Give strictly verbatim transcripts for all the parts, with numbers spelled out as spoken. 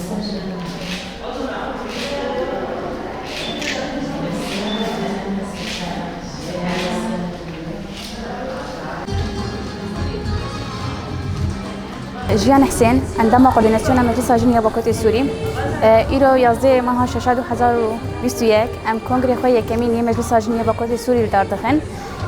Jiyan Husên, endama Koordînasyona Meclisa Jin ya Bakurê Sûrî. E, îro yazdeh meha şeşa du hezar û bîst û yek, em kongrê xwe yekemîn yê Meclisa Jin ya Bakurê Sûrî li dar dixin.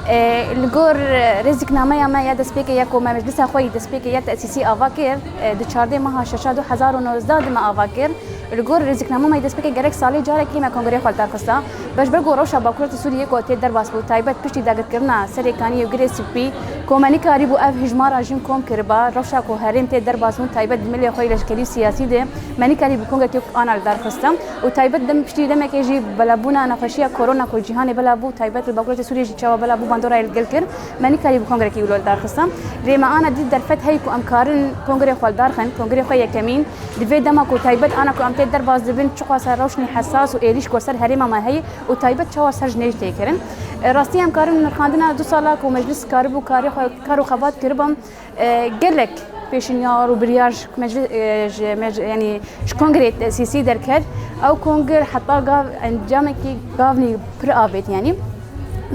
E, li gor, e, rêziknameya me ya destpêkê ya ku me meclisa xwe yî destpêkê ya tesîsî ava kir, e, di çardeh meha şeşa du hezar û nozdeh de me ava kir. Li gor rêziknama me yî destpêkê gerek salê carekê me kongrê xwe li dar xista. Ji ber ku rewşa Bakurê Sûriyê ku tê derbas bû, taybet piştî dagirkirina Serê Kaniyê û Girê Spî, ku me nikarîbû ev hijmara jin kom kiriba, rewşa ku herêm tê derbas bûn, taybet di milê xwe yî leşkerî û siyasî de, me nikarîbû kongrekê ana li dar xista. Û taybet dem piştî demekê jî belavbûna nexweşiya korona ku cîhanê belav bû, taybet li Bakurê Sûriyê jî çawa belav bû, bandora yê li gel kir. Me nikarîbû kongrekî wilo li dar xista. Lê me ana dît derfet heye ku em karin kongrê xwe li dar xin, kongrê xwe yekemîn. Di vê dema ku taybet ana ku em tê derbas dibin, çiqas rewşnê hesas û êrîş ku ser herêma me heye û taybet çawa ser jinê jî tê kirin. E, rastî em karin nirxandina du sala ku meclis karibû karê xwe, kar û xebat kiribam, e, gelek pêşinyar û biryar ji meclis, e, ji mec-, yanî ji kongrê tesîsî derket. Ew kongir heta gav encamekî gavnî pir avêt, yanî.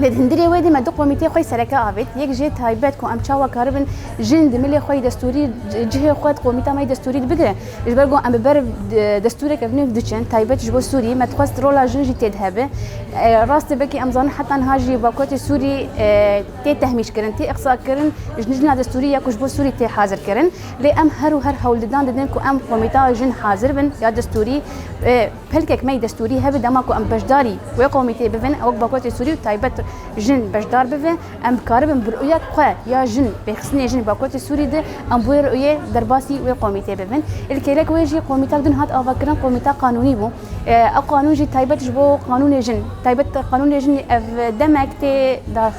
Lê di hundirê wê de me du komîtê xwe yî sereke avêt. Yek jê taybet ku em çawa karibin jin di milê xwe yî destûrî, cihê xwe di komîta me yî destûrî de bigirin. Ji ber ku em bi ber, e, destûreke nû diçin, taybet ji bo Sûrî, me dixwest rola jin jî tê de hebe. E, rast e, belkî em zanin heta niha jî Bakurê Sûrî, e, tê tehmîşkirin, tê iqsakirin, ji jina destûrî ya ku ji bo Sûrî tê hazirkirin. Lê em her û her hewldan didin ku em komîta jin hazir bin ya destûrî, e, pelkek me yî destûrî hebe, dema ku em beşdarî wê komîtê bibin, wek Bakurê Sûrî û taybet jin beşdar bibe, em bikaribin bi rûyek xwe ya jin, pêxistinê jin Bakurê Sûrî de, em bi wê rûyê derbasî wê komîtê bibin. Li kêlek wê jî komîtak din hat avakirin, komîta qanûnî bû. E, ew qanûn jî taybet ji bo qanûnê jin, taybet qanûnê jin ev demek tê da,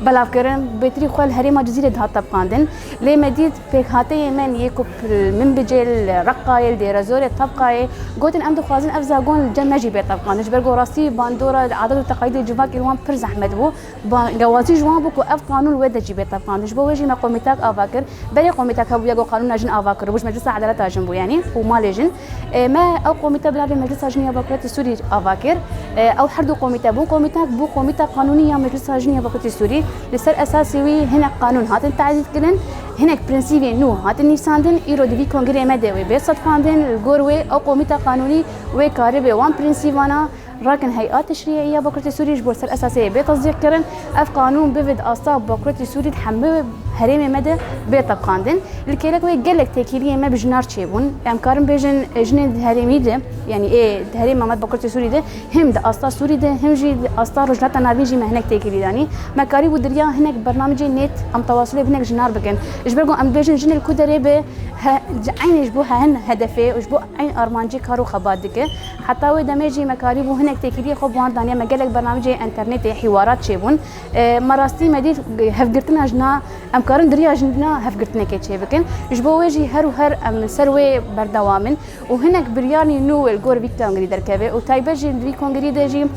belavkirin, bêtirî xwe li herêma Cizîrê dihat tevqandin. Lê me dît pêkhateyê me yên ku pir-, Minbicê, li Reqayê, li Dêrezorê, Tebqayê, gotin, em dixwazin ev zagon li cem me jî bê tevqandin. Ji ber ku rastî bandora adet û teqayîdê civakê li wan pir zehmet bû. Ba-, lawazî ji wan bû ku ev qanûn wê de jî bê tevqandin. Ji bo wê jî me komîtak ava kir. Berê komîtak hebû ya ku qanûna jin ava kiribû, ji Meclisa Edaleta Jin bû, yanî, û Malê Jin. E, me ew komîte bi navê Meclisa Jin ya Bakurê Sûrî ava kir. E, ew her du komîte bûn. Komîtak bû komîta qanûnî ya Meclisa Jin ya Bakurê Sûrî. Li ser esasê wî hinek qanûn hatin tedît kirin, hinek prensîbên nû hatin nîsandin. Îro di vî kongrê me de wê bê setkandin. Li gor wê ew komîta qanûnî wê karibe wan prensîbana rakin Hey'a Teşrî'î ya Bakurê Sûrî ji bo ser esasê bê tesdîq kirin. Ev qanûn bive di asta Bakurê Sûrî di hemû herêmê me de bê tevqandin. Li kêlek wê gelek têkiliyên me bi jinar çêbûn. Em karin bêjin, e, jinên di herêmî de, yanî ê di herêma me Bakurê Sûrî de, him di asta Sûrî de, him jî di asta Rojhilata Navîn jî me hinek têkilî danî. Me karîbû di riya hinek bernamecê net em tewasulê bi hinek jinar bikin. Ji ber ku em dibêjin jinê li ku derê be, he, ji eynê ji bo he-, hin hedefê û ji bo eyn armancê kar û xebat dike. Heta wê demê jî me karîbû hinek têkiliyê xwe bi wan daniye. Me gelek bernamecê înternetê, hîwarat çêbûn. E, me rastî me dît hevgirtina jina, em karin di riya jina hevgirtinekê çêbikin. Ji bo wê jî her û her em li ser wê berdewam in û hinek biryarên nû wê li gor vî kongrî derkeve û taybet jî di vî kongrî de jî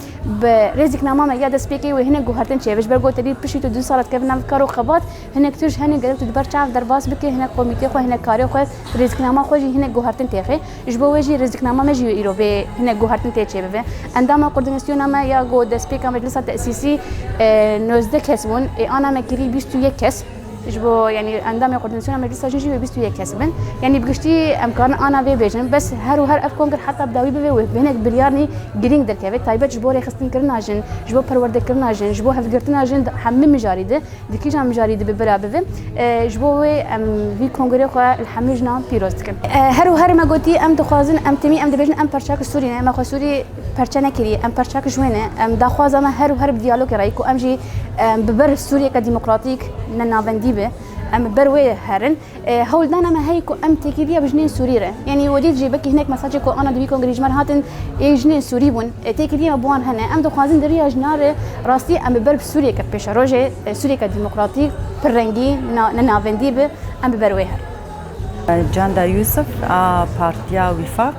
bi rêziknama me ya destpêkê wê hinek guhertin çêbe. Ji ber ku te dît piştî tu du sala dikeve nav kar û xebat, hinek tişt hene gerek tu di ber çav derbas bike, hinek komîtê xwe, hinek karê xwe, rêziknama xwe jî hinek guhertin têxe. Ji bo wê jî rêziknama me jî wê îro bê hinek guhertin tê çêbibe. Endama koordînasyona me ya ku destpêka meclisa tesîsî, e, nozdeh kes bûn, ê ana me kirî bîst û yek kes. Ji bo, yanî endamê koordînasyona meclisa jin jî wê bîst û yek kes bin. Yanî bi giştî em karin ana vê bêjin. Bes her û her ev kongir heta bi dawî bibe wê hinek biryarnî girîng derkeve. Taybet ji bo rêxistinkirina jin, ji bo perwerdekirina jin, ji bo hevgirtina jin di hemî mijarî de. Di kîjan mijarî dibe bila bibe, e, ji bo wê em vî kongrê xwe li hemî jinan pîroz dikin. E, her û her me gotî, em dixwazin, em timî, em dibêjin, em perçak Sûrî ne, me xwe Sûrî perçe nekirî, em perçak ji wê ne, em daxwaza me her û her bi diyalogê re ye ku em jî, em bi ber Sûriyeke demokratîk ne navendî be, em bi ber wê herin. E, hewldana me heye ku em têkiliya bi jinên Sûrî re. Yanî we dît jî belkî hinek mesajê ku ana di vî kongrê ji me re hatin, ê jinên Sûrî bûn. E, têkiliya me bi wan hene. Em dixwazin di riya jinan re rastî em bi ber bi Sûriyeke pêşerojê, e, Sûriyeke demokratîk, pirrengî, na-, ne navendî be, em bi ber wê herin. Canda Yusuf a Partiya Wîfaq.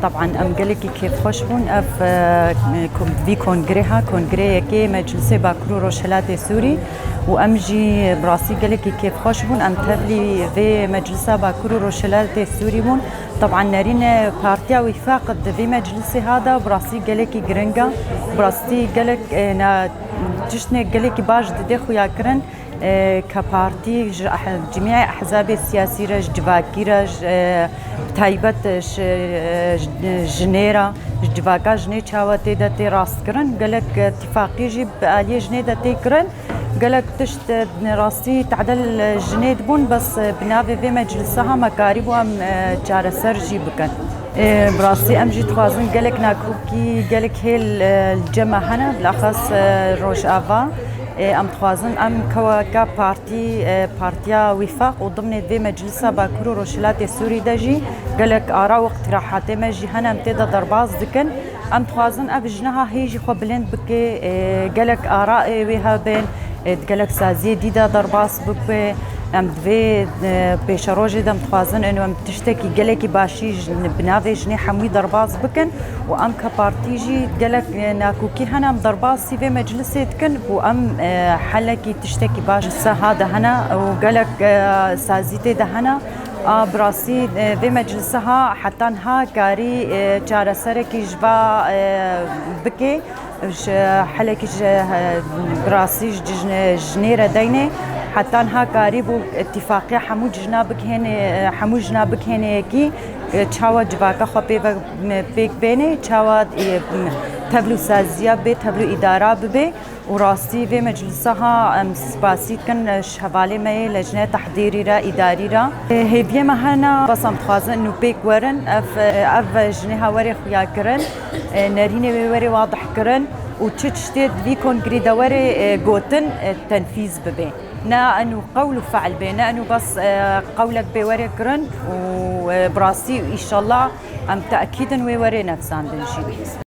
Teban em gelekî kêfxweş bûn. Ev, e, kom-, vî kongrê ha, kongreyekê Meclisê Bakur û Rojhilatê Sûrî û em jî bi rastî gelekî kêfxweş bûn. Em tevlî vê Meclisa Bakur û Rojhilatê Sûrî bûn. Teban nerîne Partiya Wîfaq di vê meclisê ha de bi rastî gelekî giring e. Bi rastî gelek, e, ne, tiştine gelekî baş dide xuya kirin, e, ke partî ji eh-, cimî ehzabê siyasî re, ji civakî re, ji, e, taybet ji, e, ji, jinê re, ji civaka jinê çawa tê de tê rastkirin. Gelek, e, tifaqî jî bi aliyê jinê de tê kirin. Gelek tişt, e, rastî tedel jinê dibûn, bes, e, bi navê vê meclisa ha me karîbû em, e, çareser jî bikin. E, bi rastî em jî dixwazin gelek nakokî, gelek hêl, e, li cem me hene, bilexes, e, Rojava. E, em dixwazin em keweka partî, e, Partiya Wîfaq û dimnê vê meclisa Bakur û Rojhilatê Sûrî de jî gelek ara û iqtirahatê me jî hene, em tê de derbas dikin. Em dixwazin ev jina ha hê jî xwe bilind bike, e, gelek arayê wê hebin, e, di gelek saziyê dî de derbas bibe. Em di vê, e, pêşerojê de em dixwazin eno em tiştekî gelekî başî ji, bi navê jinê hemûyî derbas bikin û em ke partî jî gelek, e, nakokî hene em derbasî vê meclisê dikin û em, e, helekî tiştekî baş seha de hene û gelek, e, sazî tê de hene. A, bi rastî, e, vê meclisa ha heta niha karî, e, çareserekî ji va, e, bike, ji helekî ji, e, bi rastî ji cîjne-, jinê re deynê. Heta niha karîbû îtîfaqiya hemû cîjna bigihêne, e, hemû jina bigihêne yekî, e, çawa civaka xwe pê ve, me, pêk bêne, çawa, e, tevlû saziya bê, tevlû îdara bibe. Û rastî vê meclisa ha em spasî dikin, e, ji hevalê me yê lejnê tehdîrî re, îdarî re. E, hêviyê me hene, bes em dixwazin û pêk werin, ev, e, ev jinê ha were xuya kirin, e, nerînê wê were wadih kirin û çi tiştê di vî kongrî de were, e, gotin, e, tenfîz bibe. Ne enû qewl û fe'l bê, ne enû bes, e, qewlek bê were kirin û, e, bi rastî û îşallah em te'kîdin wê were nefsandin jî.